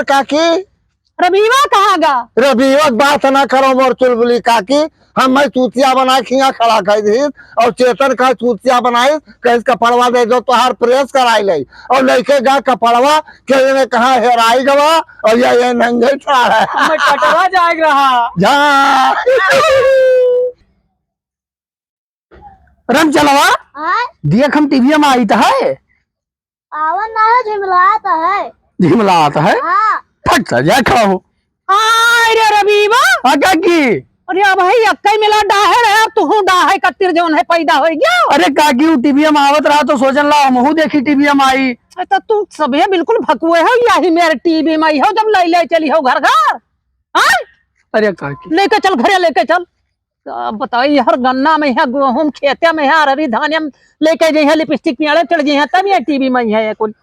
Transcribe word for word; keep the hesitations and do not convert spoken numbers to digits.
काकी, रबीवा कहाँ गा? रबीवा के बात ना करो मोर चुलबुली काकी, हम मैं चूतिया बना के हियाँ खड़ा कर दी और चेतन का चूतिया बनाई, कहीं कपड़वा दे दो तोहार प्रेस कराई ले। और लइके गा कपड़वा के ने कहाँ हेराई गवा और ये, ये नंगे ठाड़ है। हमें कटवा जाए रहा। जा। रंग चलवा, आय? देख हम टीवी में आई त है। आवन ना है, झिमलात है। झिमलात है? हाँ। फट सा जा खड़ा हो। आय रे रबीवा। हाँ काकी। अरे अब है यक्कई मिला डाहे रहे, अब तुहू डाहे कत्तिर जौन है पैदा होइ गया। अरे काकी, वो टीवी में आवत रहा तो सोचन ला हमहू देखी टीवी में आई। अरे तो तू सबे बिल्कुल भकुए हो, यही मेरे टीवी में आई हो, जब ले ले चली हो घर घर। हाँ? अरे काकी। लेके चल घरे, लेके चल। अब बताई, हर गन्ना में है, गेहूं खेते में है, अररी धान में लेके जइहे, लिपस्टिक पियाड़े चढ़ जइहे, तब ये टीवी में है ये कुल।